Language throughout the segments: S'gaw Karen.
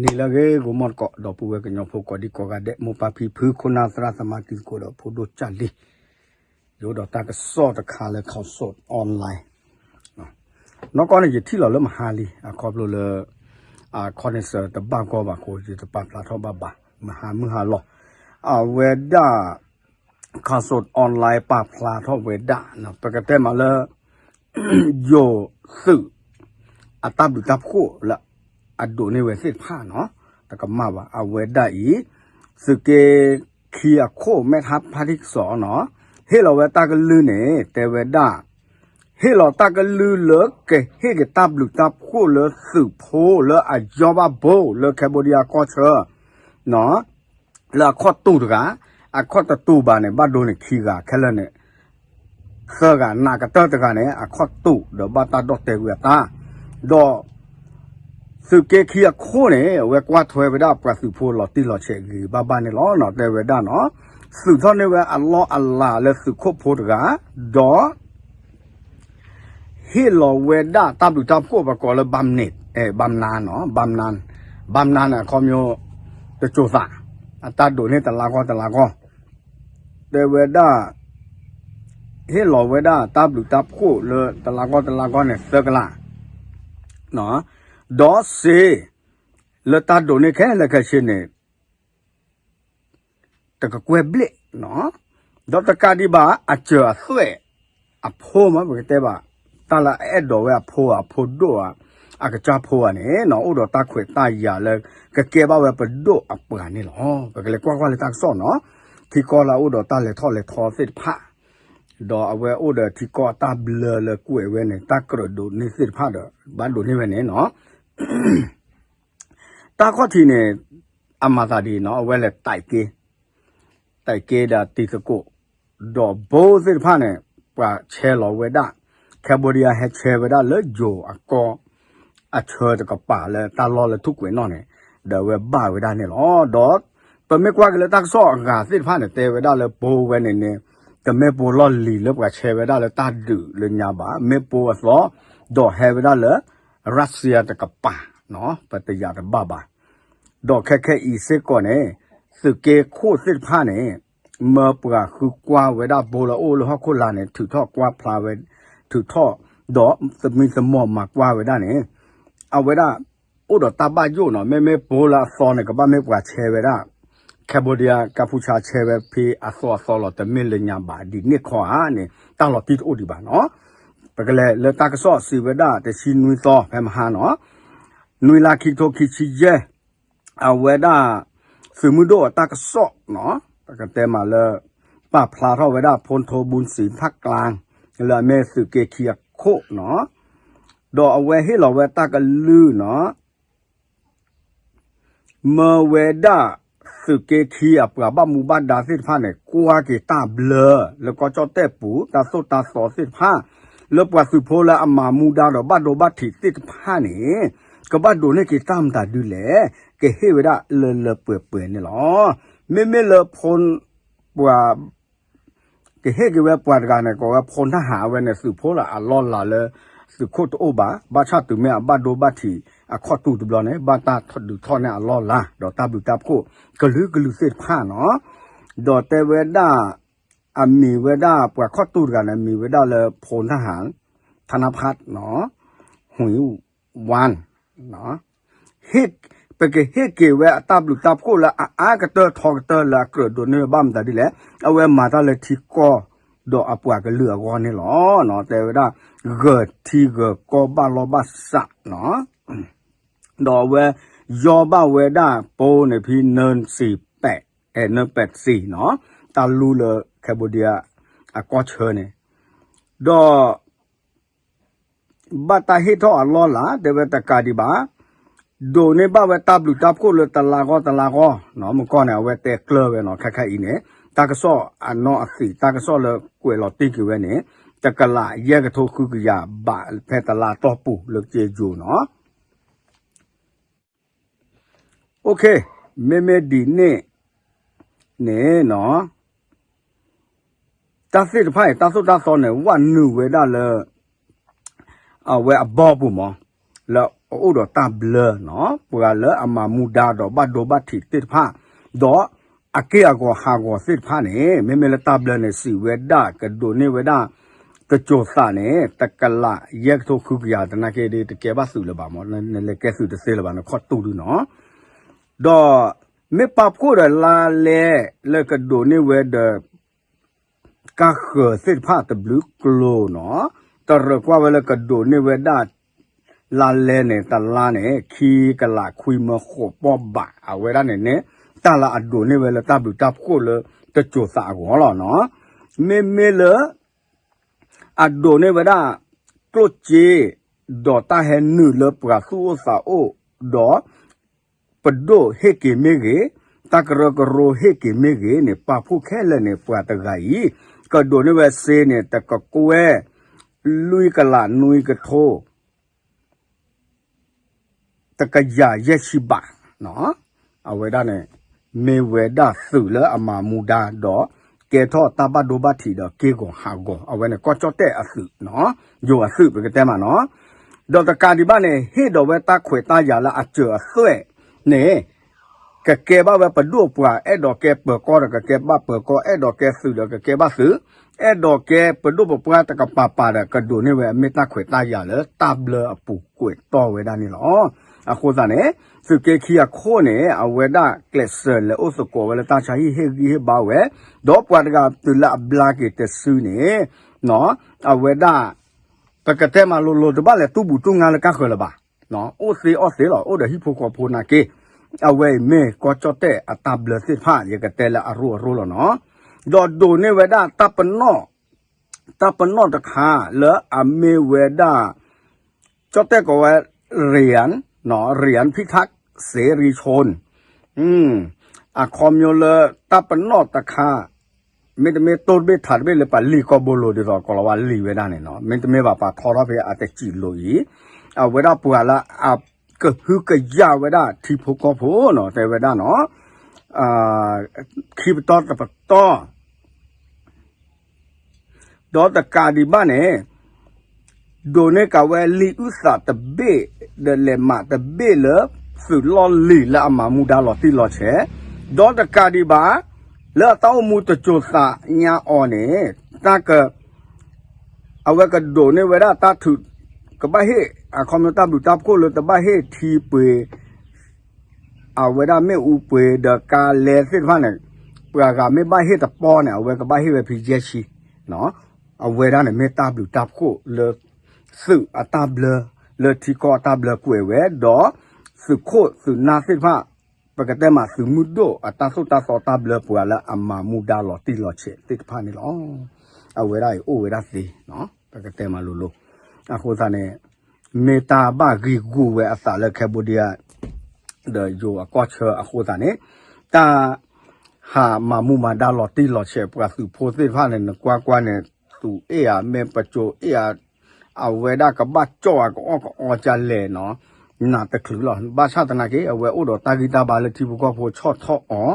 နံၤလၢအဂ့ၤ ဂီၤမီၢ်တကိး ဒီပုၢ်ဝဲၢ်ကညီဖိကိးဒံကိးဂၤဒဲး မိၢ်ပၢ်ဖံဖု ခိၣ်နၢ်သရၣ်သမါတံၤသကိးဒီးဖိဒိၣ်ကၢ်လံၤ, ယအိၣ်ဒီးတၢ်ကစီၣ်တခါလၢ Khaosod Online နီၢ်ကီၢ်န့ၣ် ယထံၣ်လီၤလၢမဟါလံ အခီဖျိလၢ အခီၣ်န့ၣ်စၢၤတဘၣ်ကီဘၣ်အဃိ ယတပာ်ဖျါထီၣ်ဘၣ်ဘၣ် မဟါမုၢ်ဟါလီၤ. အဝဲဒၣ် Khaosod Online ပာ်ဖျါထီၣ်ဝဲဒၣ် ပကတဲမးလၢ ယိၤသုး အတၢ်ဘျုးတၢ်ဖှိၣ်လၢအဒိးန့ၢ်ဝဲသ့ၣ်တဖၣ်နီၤ တကမၣ်ဘၣ် အဝဲဒၣ်အံၤ သုးက့ခံအခိၣ် မဲထါဖါထံကစီၣ်နီၤ ဟ့ၣ်လီၤဝဲတၢ်ကလုၢ်န့ၣ် တဲဝဲဒၣ် ဟ့ၣ်လီၤတၢ်ကလုၢ်လၢကဟ့ၣ်က့ၤတၢ်ဘျုးတၢ်ဖှိၣ်လၢသုးဖိလၢအယီၢ်ဘၣ်ဘိလၢ Cambodia ကီၢ်ဆၢ လၢအခီၣ်တူာ်တဂၤ, အခီၣ်တတူာ်ဘၣ်န့ၣ် ဘၣ်ဒိန့ၢ်ခံဂၤခဲလၢာ်န့ၣ် သၢဂၤ နးကတၢၢ်တဂၤန့ၣ် အခီၣ်တူာ်ဒီးဘၣ်တၢ်ဒီၣ်တဲာ်ကွံာ်အတၢ်, ဒီး သုးက့ခံအခိၣ်န့ၣ် အဝဲကွၢ်ထွဲဝဲဒၣ်ပှၤသုးဖိလီၤတံၢ်လီၤဆဲးဂ့ၤဂ့ၤဘၣ်ဘၣ်န့ၣ်လီၤ. တဲဝဲဒၣ်နီၤ သုးထီၣ်န့ၢ်ဝဲအလီၢ်အလၤလၢသုးခိၣ်ဖိတဂၤ, ဒီး ဟ့ၣ်လီၤဝဲဒၣ်တၢ်ဘျုးတၢ်ဖှိၣ်ပကိးလၢ ဘၣ်မနၣ်, ဘၣ်မနၣ်, ဘၣ်မနၣ်န့ၣ် အခီပညီ တစိၤသး အတၢ်ဒိးန့ၢ်တလါဂီၢ်တလါဂီၢ်, တဲဝဲဒၣ် ဟ့ၣ်လီၤဝဲဒၣ်တၢ်ဘျုးတၢ်ဖှိၣ်လၢတလါဂီၢ်တလါဂီၢ်န့ၣ် သၢကလး, ဒီးစ့ လၢတၢ်ဒိးန့ၢ်ခဲလၢာ်ခဲဆ့န့ၣ် တကကွဲၢ်ဘျဲၣ်နီၤ, ဒီးတကးဒံးဘၣ် အစၢၤအသွဲၣ်အဖိမး ပကတဲဘၣ် တၢ်လၢအအဲၣ်ဒိးဝဲအဖိဧါ အဖိဒိၣ်ဧါ အကစၢ်ဖိဧါန့ၣ်နီၤ အိၣ်ဒီးတၢ်ခွဲးတၢ်ယာ်လၢ ကကဲဘၣ်ဝဲပဒိၣ်အပှၤန့ၣ်လီၤ. ပကလဲၤကွၢ်ကွၢ်လၢတၢ်ကစီၣ်နီၤ, ထံကီၢ်လၢအအိၣ်ဒီးတၢ်လဲၤထီၣ်လဲၤထီသ့ၣ်တဖၣ်, ဒီးအဝဲအိၣ်ဒီးထံကီၢ်အတၢ်ဘျၢလၢကွဲးဝဲန့ၣ် တၢ်ကြၢးဒိးန့ၢ်သ့ၣ်တဖၣ်ဒီး ဘၣ်ဒိးန့ၢ်ဝဲန့ၣ်နီၤ တၢ်ခီၣ်ထံးန့ၣ် အမၤသးဒ်အံၤနီၤ အဝဲလဲၤ တၢးက့ တၢးက့ဒီးတံၤသကိး ဒီးဘိသ့ၣ်တဖၣ်န့ၣ် ပှၤဆဲးလီၤဝဲဒၣ် Cambodia ဟဲဆဲးဝဲဒၣ်လၢယိၤအကီၢ် အဆၢတကပၤလၢတၢ်လီၢ်လၢထူၣ်ကွဲးနီၣ်န့ၣ် ဒီးအဝဲဘၣ်ဝဲဒၣ်န့ၣ်လီၤ. ဒီးပမ့ၢ်ကွၢ်က့ၤလၢတၢ်ကစီၣ်အဂၤသ့ၣ်တဖၣ်န့ၣ် တဲဝဲဒၣ်လၢဘိဝဲန့ၣ်န့ၣ် တမ့ၢ်ဘိလီၢ်လံၤလၢပှၤဆဲးဝဲဒၣ်လၢတၢ်ဒုးလၢညါဘၣ်, မ့ၢ်ဘိအသီ ဒီးဟဲဝဲဒၣ်လၢ Russia တကပၤနီၤ ပတယာ်တဘၣ်ဘၣ်. ဒီးခဲခဲအံၤစ့ၢ်ကီးန့ၣ် သုးက့ခိၣ်သ့ၣ်တဖၣ်န့ၣ် မၢပှၤဃုကွၢ်ဝဲဒၣ်ဘိလၢအိၣ်လၢဟီၣ်ခိၣ်လာ်န့ၣ် ထုးထီၣ်ကွၢ်ဖျါဝဲ ထုးထီၣ် ဒီးသမံသမိးမၤကွၢ်ဝဲဒၣ်န့ၣ် အဝဲဒၣ် အိၣ်ဒီးတၢ်ဘၣ်ယိၣ်နီၤ မ့မ့ၢ်ဘိလၢအသီန့ၣ် ကဘၣ်မ့ၢ်ပှၤဆဲးဝဲဒၣ် Cambodia ကၢ်ဖူဆါ ဆဲးဝဲဖဲအသီအသီလီၤ တမ့ၢ်လၢညါဘၣ် ဒ်န့ၣ်ခီဧါန့ၣ် တၢ်လီၤတံၢ်တအိၣ်ဒံးဘၣ်နီၤ. ပကလဲၤလၢတၢ်ကစီၣ်စံးဝဲဒၣ် တဆံနွံသီ ဖဲမဟါနီၤ နွံလါခံကထိခံဆံယဲၢ် အဝဲဒၣ် သုးမုၢ်ဒိၣ်အတၢ်ကစီၣ်နီၤ ပကတဲမးလၢ ပာ်ဖျါထီၣ်ဝဲဒၣ် ဖိထိဘုန်းဆံးဖးကျါ လၢအမ့ၢ်သုးက့ခံအခိၣ်နီၤ ဒီးအဝဲဟ့ၣ်လီၤဝဲတၢ်ကလုၢ်နီၤ မၢဝဲဒၣ် သုးက့ခံအပှၤဘၣ်မူဘၣ်ဒါသ့ၣ်တဖၣ်န့ၣ် ကွၢ်က့ၤတၢ်ဘျၢ လၢကီၢ်ကၠီၣ်တဲၣ်ပူၤ တၢ်သိၣ်တၢ်သီသ့ၣ်တဖၣ် လၢပှၤသုးဖိလၢအမၤမူဒါဒီးဘၣ်ဒိဘၣ်ထံးသ့ၣ်တဖၣ်န့ၣ် ကဘၣ်ဒိးန့ၢ်က့ၤတၢ်မတၤဒုလဲၣ် ကဟ့ၣ်ဝဲဒၣ်လၢလၢပှဲၤပှဲၤန့ၣ်လီၤ. မ့မ့ၢ်လၢဖိ ပှၤ ကဟ့ၣ်က့ၤဝဲပှၤတဂၤန့ၣ် ကိးဝဲဖိတၢ်ဟးအဝဲန့ၣ် သုးဖိလၢအလီၢ်လၤလၢ သုးခိၣ်တအိၣ်ဘၣ် ဘၣ်ဆၣ်တုၤမ့ၢ်အဘၣ်ဒိဘၣ်ထံးအခီၣ်တူာ်တဘျီန့ၣ် ဘၣ်တၢ်ဒုးထီၣ်န့ၢ်အလီၢ်လၤ ဒီးတၢ်ဘျုးတၢ်ဖှိၣ်ကလုာ်ကလုာ်သ့ၣ်တဖၣ်နီၤ ဒီးတဲဝဲဒၣ် အမံၤဝဲဒၣ်ပှၤခီၣ်တူာ်တဂၤန့ၣ် မံၤဝဲဒၣ်လၢဖိတၢ်ဟး ထနဖးနီၤ ဟူးဝၣ် ပကဟ့ၣ်က့ၤဝဲအတၢ်ဘျုးတၢ်ဖှိၣ်လၢအအါကတၢၢ်ထီကတၢၢ်လၢအကြၢးဒိးန့ၢ်ဘၣ်မတၤဒ်လဲၣ် အဝဲမၤတၢ်လၢထံကီၢ်ဒီးအပှၤကလုာ်အဂီၢ်န့ၣ်လီၤ. တဲဝဲဒၣ် ဂၢၢ်ထံဂၢၢ်ကီၢ်ဘၣ်လီၢ်ဘၣ်စးနီၤ ဒီးအဝဲ ယီၢ်ဘၣ်ဝဲဒၣ်ပိန့ၣ်ဖဲ နၢစံးပဲး အဲ နၢပဲးစံးနီၤ တၢ်လူလၢ Cambodia အကီၢ်ဆၢန့ၣ် ဒီး ဘၣ်တၢ်ဟ့ၣ်ထီၣ်အလီၢ်လၤ တဲဝဲတကးဒံးဘၣ် ဒိးန့ၢ်ဘၣ်ဝဲတၢ်ဘျုးတၢ်ဖှိၣ်လၢတလါဂီၢ်တလါဂီၢ်နီၤ မုၢ်ကီၢ်န့ၣ် အဝဲတဲကျၢၢ်ဝဲနီၤ ခဲခါအံၤန့ၣ် တၢ်ကစီၣ်အနီၢ်အသံး တၢ်ကစီၣ်လၢကွဲးလီၤတံၢ်က့ၤဝဲန့ၣ် တကလးယဲၢ်ကထိဃုကယၤဘး ဖဲတလါအတီၢ်ပူၤလၢက့ယိၤနီၤ OK မ့မ့ၢ်ဒ်န့ၣ်န့ၣ်နီၤ တၢ်သ့ၣ်တဖၣ်အံၤ တၢ်သိၣ်တၢ်သီန့ၣ် ဝးနုာ်ဝဲဒၣ်လၢ အဝဲအဘီပူၤမး လၢ အအိၣ်ဒီးတၢ်ဘျၢနီၤ, ပှၤလၢအမၤမူဒါဒီးဘၣ်ဒိဘၣ်ထံးသ့ၣ်တဖၣ်, ဒီးအက့ၢ်အဂီၤဟးဂီၤသ့ၣ်တဖၣ်န့ၣ် မ့မ့ၢ်လၢတၢ်ဘျၢန့ၣ် စံးဝဲဒၣ်ကဒိးန့ၢ်ဝဲဒၣ် တစိၤသးန့ၣ် တကလးယဲၢ်ကထိဃုကယၤသနာ်က့ဒီး တကဲဘၣ်သုးလၢၤဘၣ်မး, နလဲၤကဲသုးတသ့လၢၤဘၣ် နခီၣ်တူာ်ဒုနီၤ. ဒီးမ့ၢ်ပာ်ဖှိၣ်ဒီးလါလဲလၢကဒိးန့ၢ်ဝဲဒီး ကါဃၢၤသ့ၣ်တဖၣ်တဘျုးကျိၤနီၤ, တရၢၢ်ကွၢ်ဝဲလၢကဒိးန့ၢ်ဝဲဒၣ် လါလဲန့ၣ် တလါန့ၣ် ခံကလးခွံမၢဃိးပီၢ်ဘး အဝဲဒၣ်န့ၣ်န့ၣ် တၢ်လၢအဒိးန့ၢ်ဝဲလၢတၢ်ဘျုးတၢ်ဖှိၣ်လၢတစိၤသးအဂီၢ်လီၤနီၤ. မ့မ့ၢ်လၢ အဒိးန့ၢ်ဝဲဒၣ် ကျိၣ်စ့ ဒီးတၢ်ဟဲနုာ်လၢပှၤသူၣ်အိၣ်သးအိၣ်, ဒီးပဒိၣ်ဟ့ၣ်က့ၤမ့ၢ်ဂ့ၤ, တၢ်ကရၢကရိဟ့ၣ်က့ၤမ့ၢ်ဂ့ၤန့ၣ် ပာ်ဖှိၣ်ခဲလၢာ်န့ၣ် ပှၤတဂၤအံၤ ကဒိးန့ၢ်ဝဲစ့န့ၣ် တကကွဲၢ် လွံၢ်ကလးနွံကထိ တကယၤယဲၢ်ဆံဘး, အဝဲဒၣ်န့ၣ် မ့ၢ်ဝဲဒၣ်သုးလၢအမၤမူဒါဒီး ကဲထီၣ်တၢ်ဘၣ်ဒိဘၣ်ထံးဒီးက့ၢ်ဂီၤဟးဂီၤ အဝဲန့ၣ်ကီၢ်ကၠီၣ်တဲၣ်အသုး, ယိၤအသုးပကတဲမးနီၤ. ဒီးတကးဒံးဘၣ်န့ၣ် ဟ့ၣ်ဒီးဝဲတၢ်ခွဲးတၢ်ယာ်လၢအစၢၤအသွဲၣ်န့ၣ် ကကဲဘၣ်ဝဲပဒိၣ်ပှၤ, အဲၣ်ဒိးကဲပၢၤကီၢ်ဒီးကကဲဘၣ်ပၢၤကီၢ်, အဲၣ်ဒိးကဲသုးဒီးကကဲဘၣ်သုး, အဲၣ်ဒိးကဲပဒိၣ်ပပှၢ်တကပၤပၤဒီး ကဒိးန့ၢ်ဝဲအမ့ၢ်တၢ်ခွဲးတၢ်ယာ်လၢတၢ်ဘျၢအပူၤကွဲးတီၢ်ဝဲဒၣ်န့ၣ်လီၤ. အဃိသတးန့ၣ် သုးက့ခံအခိၣ်န့ၣ် အဝဲဒၣ်ကျဲးစၢးလဲၤအိၣ်သကိးဝဲလၢတၢ်ဆါဟံၣ် ဟ့ၣ်ဂံၢ်ဟ့ၣ်ဘါဝဲ, ဒီးပှၤတဂၤတုၤလၢအဘျါက့ၤတစုန့ၣ် အဝဲဒၣ် ပကတဲမးလိၤလိၤ တဘၣ်လဲၤတူၢ်ဘူးတူၢ်ငါလၢကါဃၢၤလၢၤဘၣ်, အိၣ်သ့အီၣ်သ့လီၤ, အိၣ်ဒီးဟံၣ်ဖိဃီဖိနာ်က့, အဝဲအံၤမ့ၢ်ကီၢ်ကၠီၣ်တဲၣ်အတၢ်ဘျၢသ့ၣ်တဖၣ် ယကတဲလၢအရိအရိလီၤနီၤ. ဒီးဒိးန့ၢ်ဝဲဒၣ်တၢ်ပနီၣ်, တၢ်ပနီၣ်တခါလၢအမ့ၢ်ဝဲဒၣ် ကၠီၣ်တဲၣ်ကိးဝဲ ရံၣ်ယၣ်, ရံၣ်ယၣ်ဖံထၣ်စ့ရံၣ်ဆိၣ်, အခီပညီလၢတၢ်ပနီၣ်တခါ မ့တမ့ၢ်တိၢ်တဘ့ၣ်ထးတဘ့ၣ်လၢပှၤလံၢ်ကီၢ်ဘိလိၤဒ်သိးကိးလီၤဝဲလံာ်ဝဲဒၣ်န့ၣ်နီၤ, မ့တမ့ၢ်ဘၣ်ပှၤထီထီၣ်ဖဲအတစံးလိၤအံၤ, အဝဲဒၣ်ပှၤလၢအကဟုကယာ်ဝဲဒၣ်ထံဖိကီၢ်ဖိနီၤ, တဲဝဲဒၣ်နီၤ, ခံပတီၢ်တပတီၢ် ဒီးတကးဒံးဘၣ်န့ၣ် ဒိးန့ၢ်ကးဝဲလံာ်အုၣ်သးတဘ့ၣ် ဒီးလဲၤမးတဘ့ၣ်လၢ သုးလီၢ်လံၤလၢအမၤမူဒါလီၤတံၢ်လီၤဆဲး, ဒီးတကးဒံးဘၣ် လၢအတၢ်အိၣ်မူတစိၤသးညါအီၤန့ၣ် တၢ်က အဝဲကဒိးန့ၢ်ဝဲဒၣ်တၢ်ထုး ကဘၣ်ဟ့ၣ် အခီပညီတၢ်ဘျုးတၢ်ဖှိၣ်လၢတဘၣ်ဟ့ၣ်ထံပှ့ၤ အဝဲဒၣ်မ့ၣ်အူပှ့ၤဒီးကါလဲသ့ၣ်တဖၣ်န့ၣ် ပှၤဂၤမ့ၢ်ဘၣ်ဟ့ၣ်တပီၢ်န့ၣ် အဝဲကဘၣ်ဟ့ၣ်ဝဲဖဲယဲၢ်ဆံ, အဝဲဒၣ်န့ၣ်မ့ၢ်တၢ်ဘျုးတၢ်ဖှိၣ်လၢ သုးအတၢ်ဘျၢ လၢထံကီၢ်အတၢ်ဘျၢကွဲးဝဲ ဒီးသုးခိၣ်သုးနၢ်သ့ၣ်တဖၣ် ပကတဲမးသုးမုၢ်ဒိၣ်အတၢ်သိၣ်တၢ်သီတၢ်ဘျၢပှၤလၢအမၤမူဒါလီၤတံၢ်လီၤဆဲးသ့ၣ်တဖၣ်န့ၣ်လီၤ. အဝဲဒၣ်အံၤအိၣ်ဝဲဒၣ်သ့, ပကတဲမးလိၤလိၤ, အဃိသတးန့ၣ် မ့ၢ်တၢ်ဘၣ်ဂံၢ်ဂူာ်ဝဲအသးလၢ Cambodia ဒီးယိၤအကီၢ်ဆၢအဃိသတးန့ၣ် တၢ် ဟးမၤမူမၤဒါလီၤတံၢ်လီၤဆဲးပှၤသုးဖိသ့ၣ်တဖၣ်န့ၣ် နကွၢ်ကွၢ်န့ၣ် သူၣ်အ့ၣ်ဧါ မ့ၢ်ပစိၤအ့ၣ်ဧါ အဝဲဒၣ်ကဘၣ်ကၠီၣ်ဧါ ကအီၣ်ကလဲာ်နီၤ, နးတချုးလီၤ. ဘၣ်ဆၣ်သနာ်က့ အဝဲအိၣ်ဒီးတၢ်ဂံၢ်တၢ်ဘါလၢထံဖိကီၢ်ဖိဆီၣ်ထီၣ်အီၤ,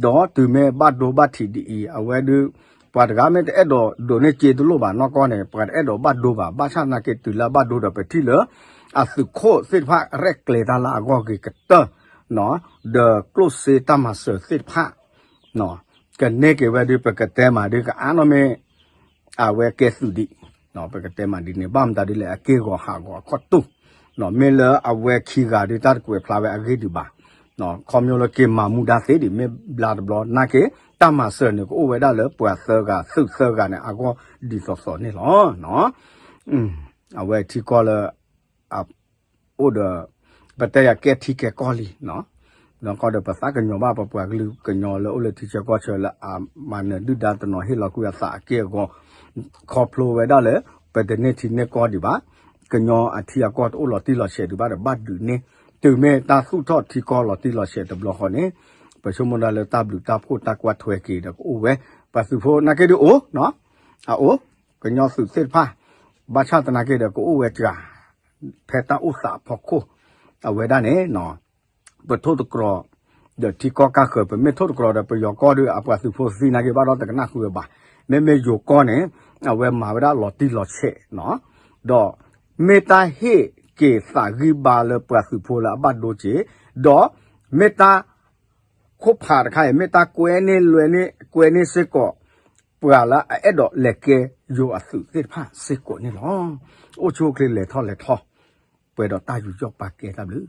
ဒီးတုၤမ့ၢ်ဘၣ်ဒိဘၣ်ထံးဒ်အံၤ အဝဲဒုး ပှၤတဂၤမ့ၢ်တအဲၣ်ဒိးဒိးန့ၢ်စ့တလိၣ်ဘၣ်နီၢ်ကီၢ်န့ၣ် ပှၤတအဲၣ်ဒိးဘၣ်ဒိဘၣ်. ဘၣ်ဆၣ်သနာ်က့တုၤလၢအဘၣ်ဒိဒီးပထံၣ်လၢ အသုးခိၣ်သ့ၣ်တဖၣ်ရဲၣ်ကျဲၤတၢ်လၢအဂီၢ်ဂ့ၤကတၢၢ် ဒီးကျိၣ်စ့တၢ်မၤစၢၤသ့ၣ်တဖၣ် ကန့ၢ်က့ၤဝဲဒုး ပကတဲမးဒုး ကအါနီၢ်မ့ၢ် အဝဲကဲသုးဒံး, ပကတဲမးဒ်န့ၣ် ဘၣ်မတၤဒ်လဲၣ် အက့ၢ်ဂီၤဟးဂီၤအခီၣ်တူာ်, မ့ၢ်လၢအဝဲခံဂၤဒုး တၢ်တကွဲးဖျါဝဲအဂ့ၢ်ဒံးဘၣ်, ခီဖျိလၢက့ၤမၤမူဒါသ့ဒံး မ့ၢ်ဘျါတဘျီ နာ်က့ တၢ်မၤစၢၤန့ၣ် ကအိၣ်ဝဲဒၣ်လၢပှၤသၢဂၤ သုးသၢဂၤန့ၣ် အဂီၢ်ဒ်သိးသိးန့ၣ်လီၤ. အဝဲထံကီၢ်လၢ အိၣ်ဒီး ပတဲယၤကဲထံကဲကီၢ်လံ, နီၢ်ကီၢ်ဒီးပသးကညီၤဘၣ် ပပှၤကလုာ်ကညီလၢအိၣ်လၢထံဆၢကီၢ်ဆၢလၢအမၤနၢၤဒုၣ်ဒါတနီၤ ဟ့ၣ်လီၤကွံာ်အသးအက့ၢ်အဂီၤ ခီဖျိဝဲဒၣ်လၢ ပတန့ၢ်ထံန့ၢ်ကီၢ်ဒံးဘၣ်, ကညီအထံအကီၢ်တအိၣ်လီၤတံၢ်လီၤဆဲးဒံးဘၣ်ဒီး ဘၣ်ဒုးန့ၢ်, တုၤမ့ၢ်တၢ်သူၣ်ထီၣ်ထံကီၢ်လီၤတံၢ်လီၤဆဲးတဘျီဃီန့ၣ် ပဆိကမိၣ်ဒၣ်လၢတၢ်ဘျုးတၢ်ဖှိၣ်တၢ်ကွၢ်ထွဲက့ၤဒီးကအိၣ်ဝဲ, ပှၤသုးဖိနာ်က့ဒုးအိၣ်, အအိၣ်, ကညီသုးသ့ၣ်တဖၣ်, ဘၣ်ဆၣ်သနာ်က့ဒီးကအိၣ်ဝဲစှၤ ဖဲတၢ်အိၣ်သးအဖီခိၣ်, အဝဲဒၣ်န့ၣ် ပထိၣ်သတြီၤ ဒီးထံကီၢ်ကါဃၢၤ ပမ့ၢ်ထိၣ်သတြီၤဒီးပယီၤကီၢ်ဒီး အပှၤသုးဖိသံနာ်က့ဘၣ်ဒီးတကနၣ်ဃုာ်ဝဲဘၣ်, မ့မ့ၢ်ယိၤကီၢ်န့ၣ် အဝဲမၤဝဲဒၣ်လီၤတံၢ်လီၤဆဲး, ဒီးမ့ၢ်တၢ်ဟ့ၣ် က့ၤသးဂံၢ်ဘါလၢပှၤသုးဖိလၢအဘၣ်ဒိစ့ၢ်, ဒီးမ့ၢ်တၢ် ခိၣ်ဖးတခါအံၤ မ့ၢ်တၢ်ကွဲန့ၢ်လွဲန့ၢ် ကွဲန့ၢ်စ့ၢ်ကီး ပှၤလၢအအဲၣ်ဒိးလဲၤကဲယိၤအသုးသ့ၣ်တဖၣ်စ့ၢ်ကီးန့ၣ်လီၤ. အိၣ်ဆူၣ်အိၣ်ချ့လဲၤထီၣ်လဲၤထီ ပှဲၤဒီးတၢ်ယူးယီၣ်ပာ်ကဲတၢ်ဘျုး